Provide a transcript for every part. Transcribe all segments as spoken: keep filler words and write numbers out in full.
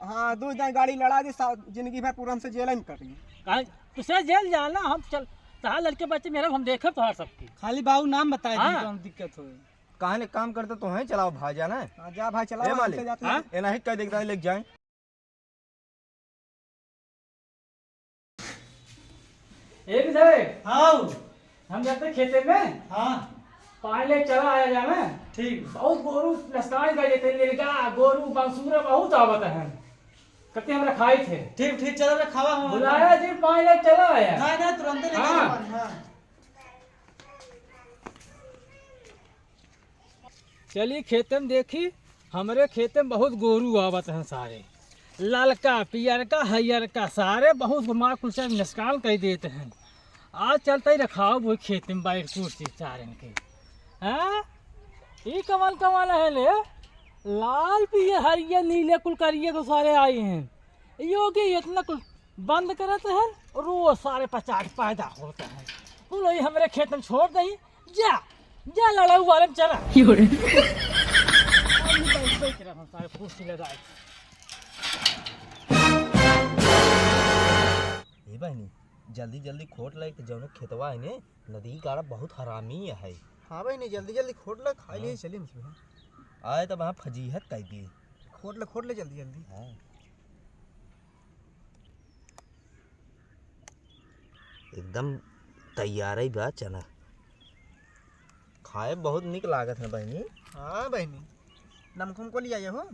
हाँ, दो जन गाड़ी लड़ा दी, सा-, जिंदगी भर पूरा हमसे जेल में कटी। काहे? तुसे जेल जाना, हम चल, तहार लड़के बच्चे मेरे, हम देखे तोहार सबकी। खाली बाबू नाम बताए दी, हाँ। कौन दिक्कत होए। काहे ने काम करते तो हैं, चलाओ भाई जाना है। हाँ, जा भाई, चलाओ, ए मालिक। हमसे जाते हैं। हाँ? ए नहीं कह देखता है, लेके जाए। ए विजय। हाँ। हम जाते खेते में। हाँ। पानी ले चला आया जाना। ठीक। बहुत गोरू नस्तान कर देते, नीलगा, गोरू, बांसुरा बहुत आवत है। कते हमरा खाई थे। ठीक, ठीक, चलो रे, खावा हम। बुलाया जी, पानी ले चला आया। ना, ना, तुरंत लेके हाँ। जाओ पानी, हाँ। चली खेते में देखी, हमरे खेते में बहुत गोरू आवत हैं सारे, ललका, पियरका, हरियरका, सारे बहुत हमार कुल से नुकसान कर देते हैं। आज चलते ही रखाओ वो खेते में बैठ कुर्सी सारे के। हाँ, ई कमल कमल है ले, लाल, पियर, हरियर, नीले, कुल करिए को सारे आए हैं। योगी इतना कुल बंद करत है, रोज सारे पचास पैदा होता है। बोलो, ये हमरे खेत में छोड़ दही, जा, जा लड़ाऊ वाले में चला। यो रे। बैठ, बैठ रहा हूँ, सारे कुर्सी लगाए। ए बहिनी, जल्दी जल्दी खोट लाइक जौने खेतवा है ने, नदी काड़ा बहुत हरामी है। हाँ बहिनी, जल्दी जल्दी खोट ला, खाई लिए हाँ। चली मछली। आए तब वहाँ फजीहत कह दी। खोट ले, खोट ले जल्दी जल्दी। हाँ। एकदम तैयार ही बा चना। खाए बहुत निक लागत है बहिनी। हाँ बहिनी, नमक हमको लिया हो।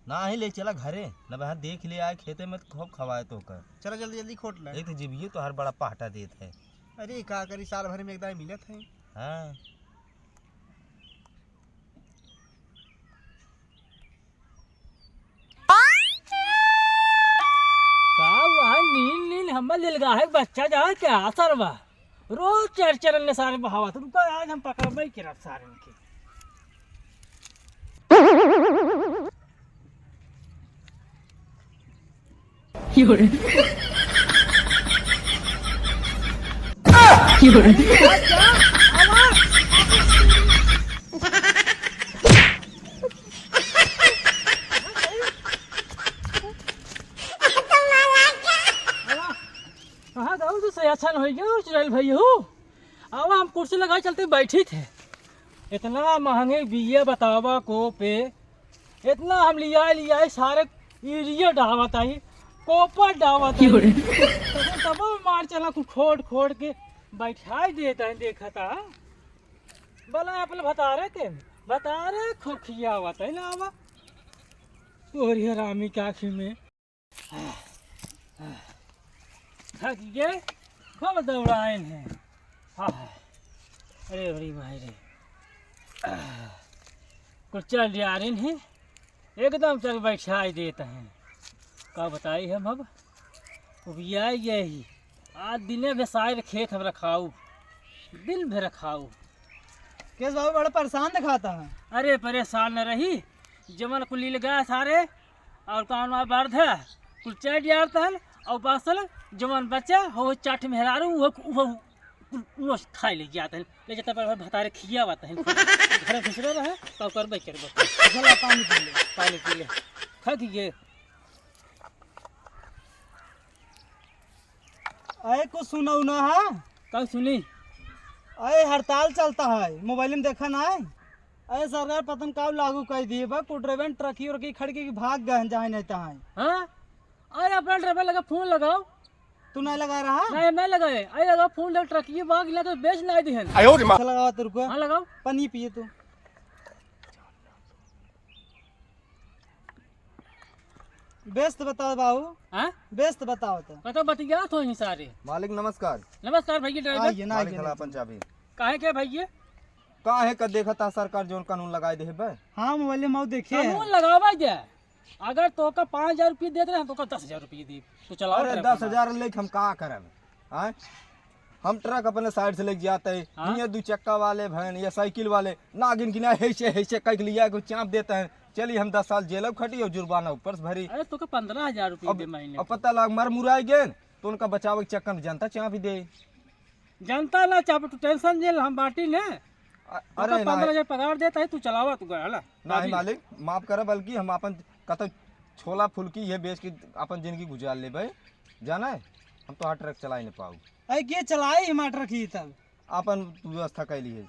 ना ही ले चला घरे, न बहा देख ले आए खेते में तो खूब खवाए तो कर। चला जल्दी जल्दी खोट ले। एक तो जीभियो तो हर बड़ा पाटा देत है। अरे का करी, साल भर में एक दाई मिलत है। हाँ। का वहाँ नील नील हमर लिलगाहे के बच्चा जाए क्या असर बा? रोज चर चरन ले सारे बहावत। रुका, आज हम पकड़बे के रब सारे के। कहाँ गऊ तो से अच्छा न होई गयो, चुड़ैल भैया हो। आवा, हम कुर्सी लगाए चलते बैठी थे। इतना महंगे बिया बतावा को पे, इतना हम लियाए, लियाए सारे यूरिया डावत आई, कॉपर डावत आई। क्यों रे? तबो, तबो मार चला कुल खोट, खोट के बैठाई देता है, देखता। भला अपने भतारे के, भतारे खोखियावत है ना आवा। तोरी हरामी के आँखी में। थक गए, खूब दौड़ाइन है। हाँ, अरे बड़ी माई रे, कुल चल जा रहे हैं, एकदम चल बैठाई देते हैं। का बताई हम अब, उबिया यही आज दिने भे सारे खेत हम रखाऊ, दिन भे रखाऊ। केस बाबू बड़ा परेशान दिखाता है। अरे परेशान न रही, जमन कुल लील गया सारे, और कौन वहाँ बर्द है, कुल चैट यार तहन, और बासल जमन बच्चा हो चाट मेहरारू, वो, वो, वो, वो खाए ले गया तहन, ले जाता पर भतारे खिया हुआ तहन, घर घुसरे रहे, तो करबे करबे। चला पानी पी ले। पानी पी ले। खा कीजिए। अरे कुछ सुना उना है? का सुनी? अरे हड़ताल चलता है, मोबाइल में देखा ना है? अरे सरकार पता न का लागू कर दिए बा, कुछ ड्राइवर ट्रकी उरकी खड़ के भाग गए हैं जहाँ नहीं तहाँ। हाँ? अरे अपना ड्राइवर लगा फोन लगाओ। तू नहीं लगा रहा? नहीं, मैं लगाए। अरे लगाओ फोन, लगा ट्रकी भाग गया तो बेच नहीं दिहन। आयो रे माँ। अच्छा लगाओ तेरे को। हाँ लगाओ। पानी पिए तू। बेस तो बताओ बाबू। हाँ? बेस तो बताओ तो। कतो बतिया तो ही सारे। मालिक नमस्कार। नमस्कार भैया ड्राइवर। आइए ना, मालिक आइए हला ना। अपन चाबी। काहे के भैया? काहे का देखा था सरकार जौन कानून लगाए दे बे? हाँ, मोबाइल में देखे हैं। कानून लगावा दे। अगर तोका पाँच हजार रुपये देत रहे, तोका दस हजार रुपये दी। तो चलाओ अरे ट्रक दस हजार लेके हम का करब? आय? हम ट्रक अपने साइड से लेके जाते हैं, हाँ? ये दू चक्का वाले भैन या साइकिल वाले नागिन की ना, ऐसे, ऐसे कह के लिया के चाँप देते हैं। चलिए हम दस साल जेल खटी और जुर्माना ऊपर से भरी। अरे तोके पन्द्रह हजार रुपये अब, दे महीने अब के। पता लग मर मुराई गेन, तो उनका बचावे के चक्कर में जनता चाँप ही दे। जनता ना चाँप, तू टेंशन जेल हम बाटी ने। अ-, तोके अरे ना। पन्द्रह हजार पगार देता है, तू चलावा तू गया, हला? नहीं बाटी। मालिक, माफ करा, बल्कि हम अपन कतौ छोला फुलकी ये बेच के अपन जिंदगी गुजार लेबे, जाना है? हम तो हर ट्रक चलाए न पाऊ। अरे के चलाई हमार ट्रक ही तब? अपन तू व्यवस्था कैली है।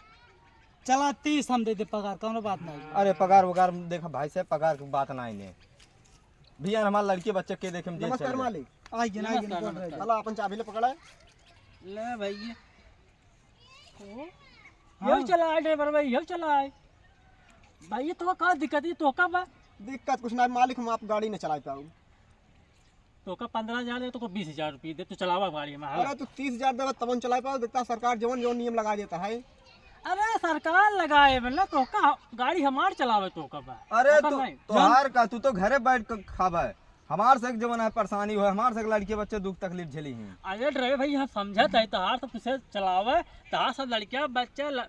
चला तीस हम दे दे पगार, कौनो बात नहीं। अरे पगार वगार देखा भाई साहब, पगार की बात ना आईने। भैया हमार लड़के बच्चे के देखे हम जेल नमस्कार चले। मालिक। आइए ना, आइए, नमस्कार, नमस्कार। चला अपन चाबी ले पकड़ा है। ले भैया। ओ, हाँ। यो चला है ड्राइवर भाई, यो चला है। भाई ये तो का दिक्कत है, तो का बा? दिक्कत कुछ ना मालिक, हम आप गाड़ी न चला पाऊ। तो का पन्द्रह हजार दे, तो का बीस हजार रुपये दे, तू चलावा गाड़ी में, हाँ। अरे तू तीस हजार देबा तब हम चला पाऊ, देखता सरकार जवन जवन नियम लगा देता है। अरे सरकार लगाए बे ना, तो का गाड़ी हमार चलावे तो का बा? अरे तो का तू, नहीं? तोहार का, तू तो घरे बैठ के खाबे। हमार से एक जवन है परेशानी हो, हमार से एक लड़के बच्चे दुख तकलीफ झेली हैं। अरे ड्राइवर भाई हम समझत है, तोहार सब कुछ चलावे, तोहार सब लड़किया बच्चे ल-,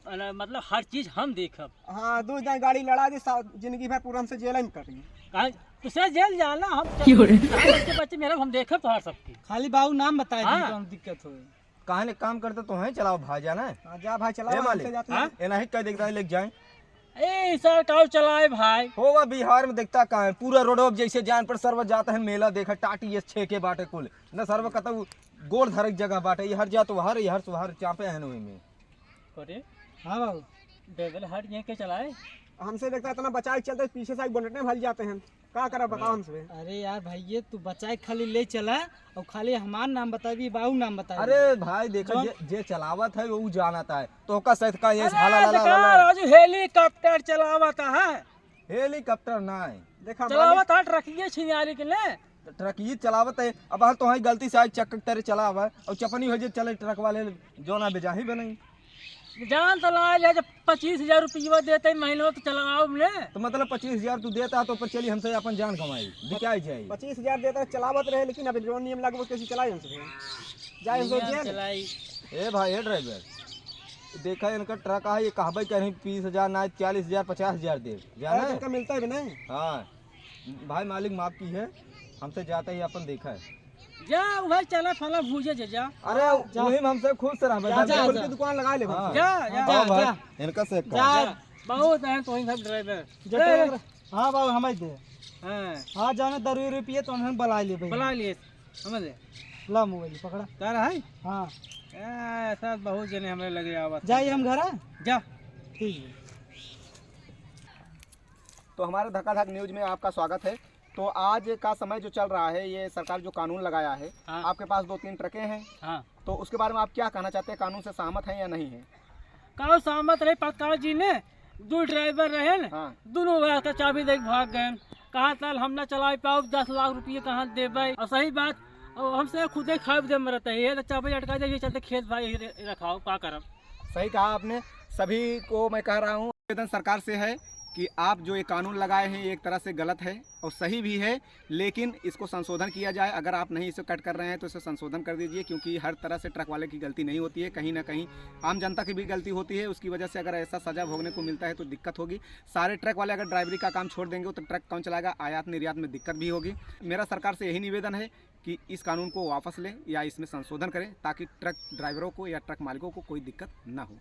अरे, मतलब हर चीज हम देखब। हाँ, दू जन गाड़ी लड़ा दी, सा-, जिंदगी भर पूरा हमसे जेल में कटी। काहे? तुसे जेल जाना, हम क्यों रे? बच्चे, बच्चे मेरे हम देखब तोहार सबकी। खाली बाबू नाम बताए दी, हाँ। कौन दिक्कत होए। काहे ने काम करते तो हैं, चलाओ भाई जाना है। हाँ, जा भाई चलाओ, ए मालिक, हमसे जाते हैं। हाँ? ए नहीं कह देखता है, लेके जाए। ए, सर, काउ चलाए भाई? हो, वह बिहार में देखता कहाँ है, पूरा रोड अब जैसे जान पर सर्व जाता है, मेला देखा, टाटी ये छेके बाटे कुल। न सर्व कतऊ गोड़ धरे के जगह बाटे, ये हर जात वहर, ये हर सुहर चापे हैं वही में। अरे, हाँ बाबू। ड्राइवर हट गए के चलाए? हमसे देखता इतना बचाए के चलते पीछे से एक बोनट में भल जाते हैं। का करा बताओ हमसे? अरे यार भाई, ये तू बचाए खाली ले चला और खाली हमार नाम बता दी, बाऊ नाम बता दी। अरे भाई देखा, जौन जे, जे चलावत है वो जानत है, तो का सहित का ये अरे हाला ला ला ला बेकार, ला। आज हेलीकॉप्टर चलावत है। हेलीकॉप्टर ना है। देखा चलावत मालिक। है ट्रकिए छिनारी के ले। तो ट्रक ये चलावत है, अब हर तो वहीं गलती से आज चक्कर तेरे चलावा और चपनी हो जे चले ट्रक वाले जो ना बेजाही बनाई। जान तो ला ले, जब पच्चीस हजार रुपया देते हैं महीने में तो चलाओ हमने। तो मतलब पच्चीस हजार तू देता तो पर चली हमसे अपन जान गंवाई, बिकाई जाई। पच्चीस हजार देता चलावत रहे, लेकिन अभी जो नियम लागू कैसे चलाई हमसे? जाए हमसे नियम जेल। चलाई। ए भाई, ए ड्राइवर, देखा इनका ट्रक है, ये कहबे कहीं बीस हजार ना, चालीस हजार, पचास हजार दे, जाना अरे है? इनका मिलता है भी नहीं। हाँ भाई, मालिक माफ की है, हमसे जाता ही अपन देखा है। जा भाई, चला फला भूजे जे जा। अरे जा। वही में हमसे खुश से रहबे, जा, जा, जा। दुकान लगा ले हाँ। जा, जा। हाँ जा, भाई, जा। इनका से जा। जा। बहुत है तो ही सब ड्राइवर। जो ए, ड्राइवर, हाँ बाबू, हम ही दे। हाँ। हाँ, जाने दारू रुपये तो उन्होंने बुला लिए भाई। बुला लिए, समझ ले। ला मोबाइल पकड़ा। तारा है? हाँ। ए, ऐसा बहुत जने हमरे लगे आवत जाई हैं। हम घर आ? जा। ठीक है। तो हमारे धक्का धक न्यूज में आपका स्वागत है। तो आज का समय जो चल रहा है, ये सरकार जो कानून लगाया है, हाँ। आपके पास दो तीन ट्रकें हैं, हाँ। तो उसके बारे में आप क्या कहना चाहते हैं, कानून से सहमत हैं या नहीं है? कानून सहमत रहे, पत्रकार जी ने, दो ड्राइवर रहे न, हाँ। दोनों वहाँ का चाबी दे के भाग गए। कहा था हम ना चला पाओ, दस लाख रुपये कहाँ देबे? और सही बात, और हमसे खुदे खाब दे मरत है, ये तो चाबी अटका दे, ये चलते खेत भाई रखाओ, का करब? सही कहा आपने। सभी को मैं कह रहा हूँ, निवेदन सरकार से है कि आप जो ये कानून लगाए हैं, ये एक तरह से गलत है और सही भी है, लेकिन इसको संशोधन किया जाए। अगर आप नहीं इसे कट कर रहे हैं, तो इसे संशोधन कर दीजिए, क्योंकि हर तरह से ट्रक वाले की गलती नहीं होती है, कहीं ना कहीं आम जनता की भी गलती होती है। उसकी वजह से अगर ऐसा सजा भोगने को मिलता है, तो दिक्कत होगी। सारे ट्रक वाले अगर ड्राइवरी का काम छोड़ देंगे, तो ट्रक कौन चलाएगा? आयात निर्यात में दिक्कत भी होगी। मेरा सरकार से यही निवेदन है कि इस कानून को वापस लें या इसमें संशोधन करें, ताकि ट्रक ड्राइवरों को या ट्रक मालिकों को कोई दिक्कत ना हो।